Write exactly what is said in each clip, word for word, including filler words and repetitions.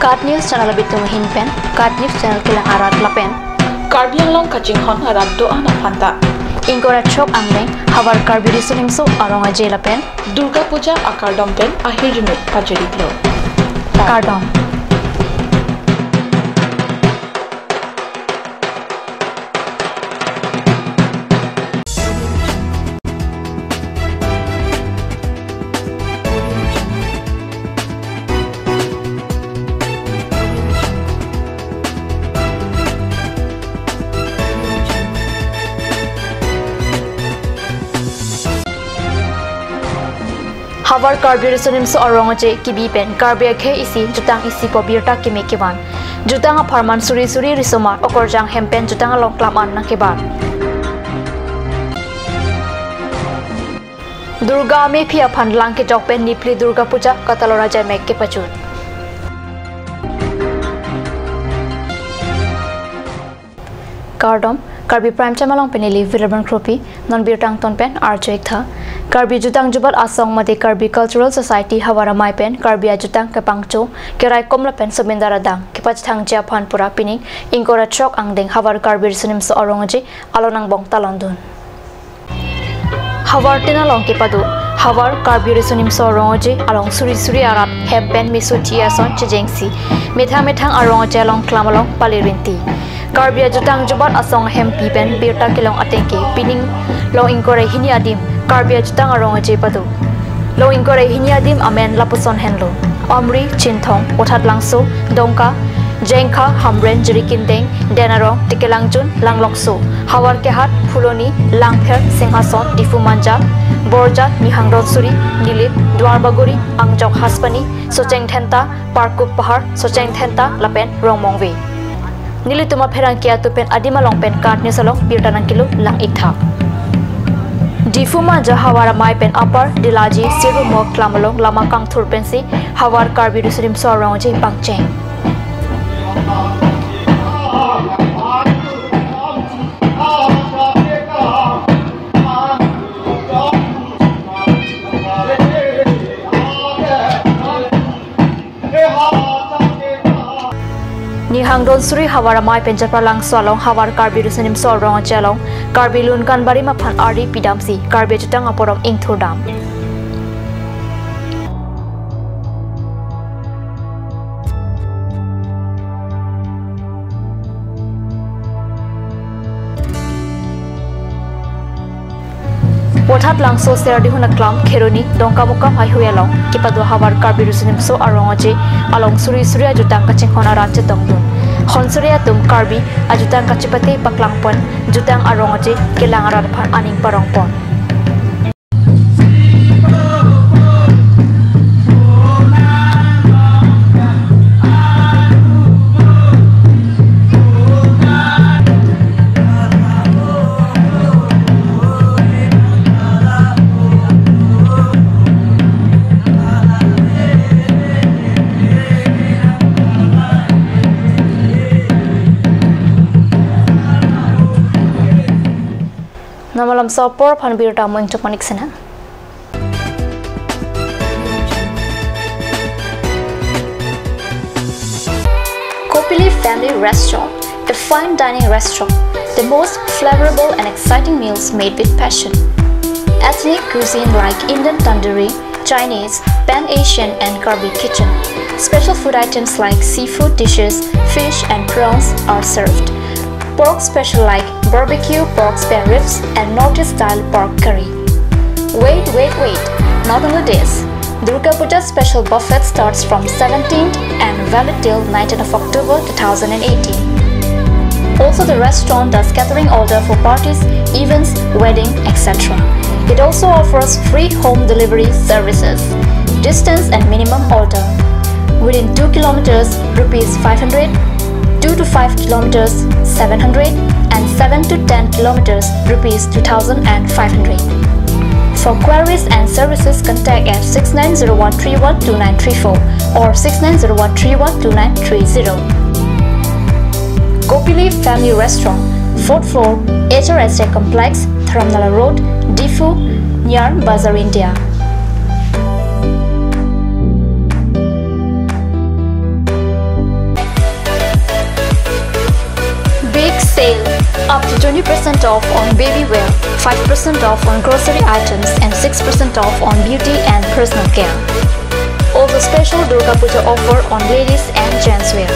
KAT News channel abitum ahin pen, KAT News channel kelang arat lapen Karbi Anglong kachinghon arat do-an aphanta ingkoi ra throk angdeng havar Karbi Riso Nimso arong-aje lapen Durga Puja akardom pen ahirjume pajiriklo. Kardom. Havar Karbi Riso Nimso arong-aje kebi pen Karbi akhei isi jutang isi po birta keme kevan. Jutang apharman suri suri risomar okorjang hem pen jutang along klam an nangkebar. Durga amephi aphan lang kejok pen niphli Durga Puja katalor ajaimek kepajut. Kardom, Karbi Prime Time along pen neli Virabon Kropi, non birta angton pen arju-ik tha. Karbi Jutang Jubat Asong mate Karbi Cultural Society havar amei pen Karbi ajutang kepangcho, keraikom lapen somindar adang kepachethangji aphan pura pining ingkoi ra throk angdeng havar Karbi Riso Nimso arong-aje along angbong talon dun. Havar tin along kepado havar Karbi Riso Nimso arong-aje along suri suri arat hem pen meso thi ason chejengsi methang methang arong-aje along klam along pali rinti. Karbi Ajutang Jubat Asong ahempi pen birta kelong ateng ke pining long ingkoi ra hini adim Karbi ajutang arong-aje pado. Long ingkoi ra hini adim amen lapuson henlo: Omri, Chinthong, Bothatlangso, Dongka, Jengkha, Hamren, Jirikindeng, Denarong, Tekelangjun, Langlokso, Havarkehat, Phuloni, Langpher, Singhason, Diphu Manja, Borjat, Nihang Donsuri, Nilip, Duarbagori, Angjok Haspani, Socheng Dhenta, Parkup Pahar, Socheng Dhenta lapen Rongmongve. Nelitum apherangke atum pen adim along pen KAT News along birta nangkelo lang-ik tha. Diphu Manja havar amei pen Upper Dilaji Sirumok klam along lama kangthur pensi havar Karbi Riso Nimso arong-aje pangcheng. Nihang Donsuri havar amei pen Japralangso along havar Karbi Riso Nimso arong-aje along Karbi Lunkan Barim aphan ari pidamsi Karbi ajutang aporom ingthurdam. Bothatlangso Serdihun aklam Kheroni Dongkamukam highway along kepado havar Karbi Riso Nimso arong-aje along suri suri ajutang kachinghon arat chetongdun. Honsuri atum Karbi ajutang kachepate paklang pon jutang arong-aje kelang arat aphan aning parong pon. Namalam sopor aphan birta mo ingchok manik sena. Kopili Family Restaurant, a fine dining restaurant, the most flavorable and exciting meals made with passion. Ethnic cuisine like Indian tandoori, Chinese, Pan-Asian and Karbi kitchen. Special food items like seafood dishes, fish and prawns are served. Pork special like barbecue pork spare ribs and Northeast style pork curry. Wait, wait, wait! Not only this, Durga Puja special buffet starts from seventeenth and valid till nineteenth of October two thousand eighteen. Also, the restaurant does catering order for parties, events, wedding, et cetera. It also offers free home delivery services. Distance and minimum order: within two kilometers, rupees five hundred, two to five kilometers, seven hundred, and seven to ten kilometers, rupees two thousand five hundred. For queries and services, contact at six nine zero one three one two nine three four or six nine zero one three one two nine three zero. Kopili Family Restaurant, fourth floor, H R S A Complex, Dharamnala Road, Diphu, near Bazar India. Up to twenty percent off on baby wear, five percent off on grocery items, and six percent off on beauty and personal care. Also, special Durga Puja offer on ladies and gents wear.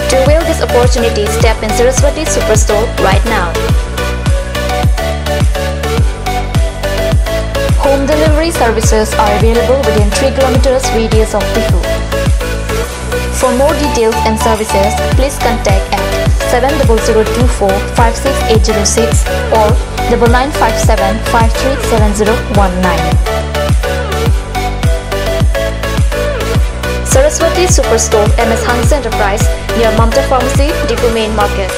To avail this opportunity, step in Saraswati Superstore right now. Home delivery services are available within three kilometers radius of Diphu. For more details and services, please contact at seven double zero two four five six eight zero six or double nine five seven five three seven zero one nine. Saraswati Superstore, M S Hanse Enterprise, near Mamta Pharmacy, Diphu Main Market.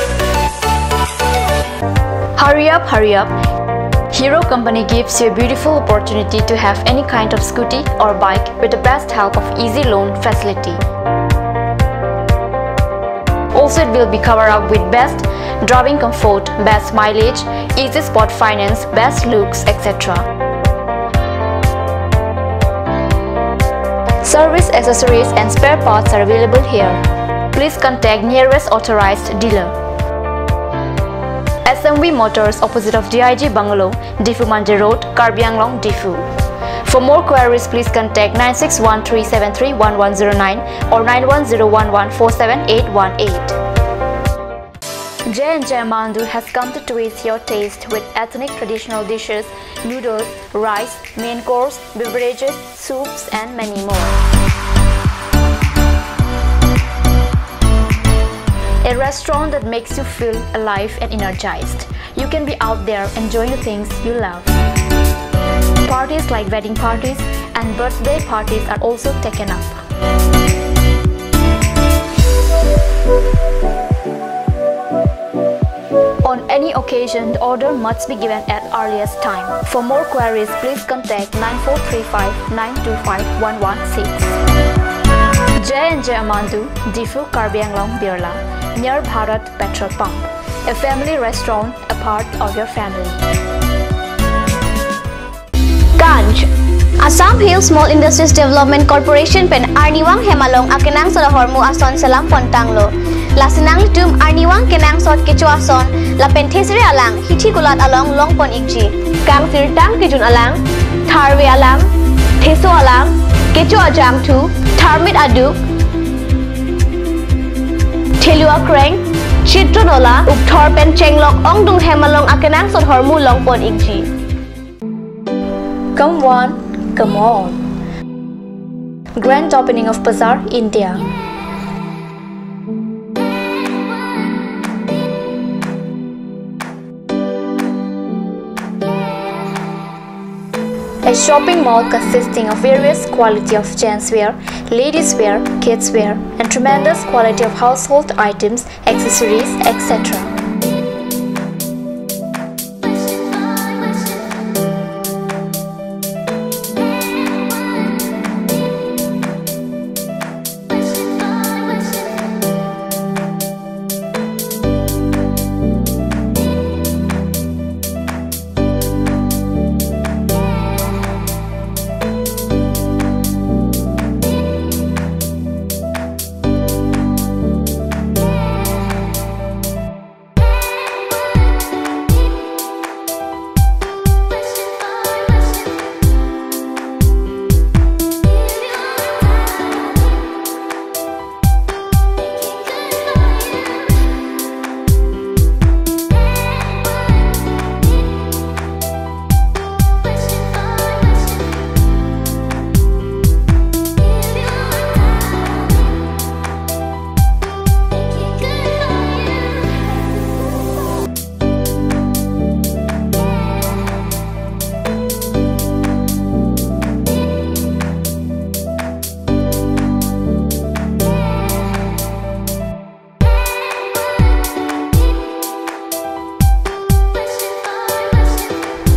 Hurry up, hurry up. Hero Company gives you a beautiful opportunity to have any kind of scooty or bike with the best help of easy loan facility. Also, it will be covered up with best driving comfort, best mileage, easy spot finance, best looks, et cetera. Service accessories and spare parts are available here. Please contact nearest authorized dealer. S M V Motors, opposite of D I G Bungalow, Diphu Manja Road, Karbi Anglong, Diphu. For more queries, please contact nine six one three seven three one one zero nine or nine one zero one one four seven eight one eight. J and J Amandu has come to twist your taste with ethnic traditional dishes, noodles, rice, main course, beverages, soups, and many more. A restaurant that makes you feel alive and energized. You can be out there enjoying the things you love. Parties like wedding parties and birthday parties are also taken up. On any occasion, the order must be given at earliest time. For more queries, please contact nine four three five nine two five one one six. J and J Amandu, Diphu, Karbi Anglong, Birla, near Bharat Petrol Pump. A family restaurant, a part of your family. Kanch. Assam Hill Small Industries Development Corporation pen arnivang hem along akenangsot ahormu ason selam pon tanglo. Lasi nanglitum arnivang kenangsot kecho ason lapen thesere alang hithi kulat along long pon ikji. Kangsirtang kejun alang, tharve alang, theso alang, kecho ajangthu, tharmit aduk, thelu akreng, chitron ola, ukthor pen chenglok ongdung hem along akenangsot ahormu long pon ikji. Come one, come all. Grand opening of Bazaar, India. A shopping mall consisting of various quality of gents wear, ladies wear, kids wear, and tremendous quality of household items, accessories, et cetera.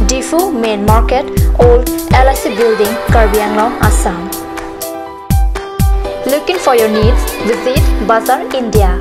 Diphu Main Market, Old L I C Building, Karbi Anglong, Assam. Looking for your needs? Visit Bazaar India.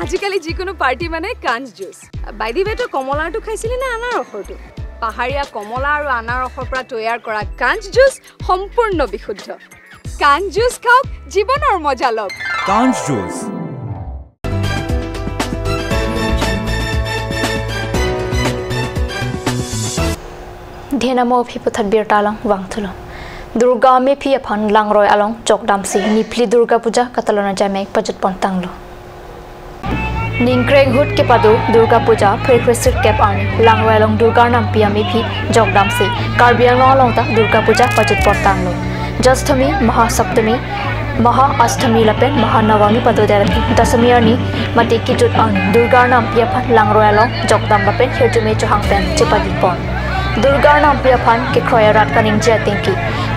আজিকালি যিকোনো পাৰ্টি মানে কাঞ্চ জুচ। বাইদিৱেটো কমলাৰটো খাইছিলি নে আনাৰসৰটো? পাহাৰীয়া কমলা আৰু আনাৰসৰ পৰা তৈয়াৰ কৰা কাঞ্চ জুচ সম্পূৰ্ণ বিশুদ্ধ। কাঞ্চ জুচ খাওক, জীৱনৰ মজা লওক। কাঞ্চ juice. Dhenamo aphi puthot birta along vangthulo. Durga Amephi aphan Langroi along jokdamsi niphli Durga Puja katalon ajame pajutpon tanglo. Ningkreng ahut kepado Durga Puja phre kresirkep arni Langroi along Durga Nampi Amephi jokdamsi Karbi Anglong along ta Durga Puja pajutpon tanglo. Jasthami, Mahasaptami, Maha Ashtami lapen Mahanavami padodet Dasami arni mate kejut arni Durga Nampi aphan Langroi along jokdam lapen hirjume chohang pen chepajutpon. Durga Nampi aphan kekroi arat kaningje atengke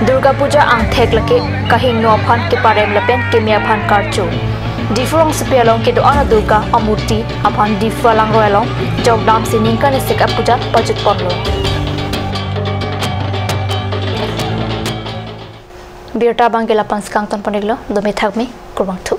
Durga Puja angthek lake kahingno aphan keparem lapen keme aphan karcho. Diphu rongsopi along kedo-an a Durga amurti aphan Diphu Langroi along jokdamsi ningkan isi a-puja pajutponlo. Birta abangke lapu-an si kangtonpon-iklo, dome thakme, kurvangthu.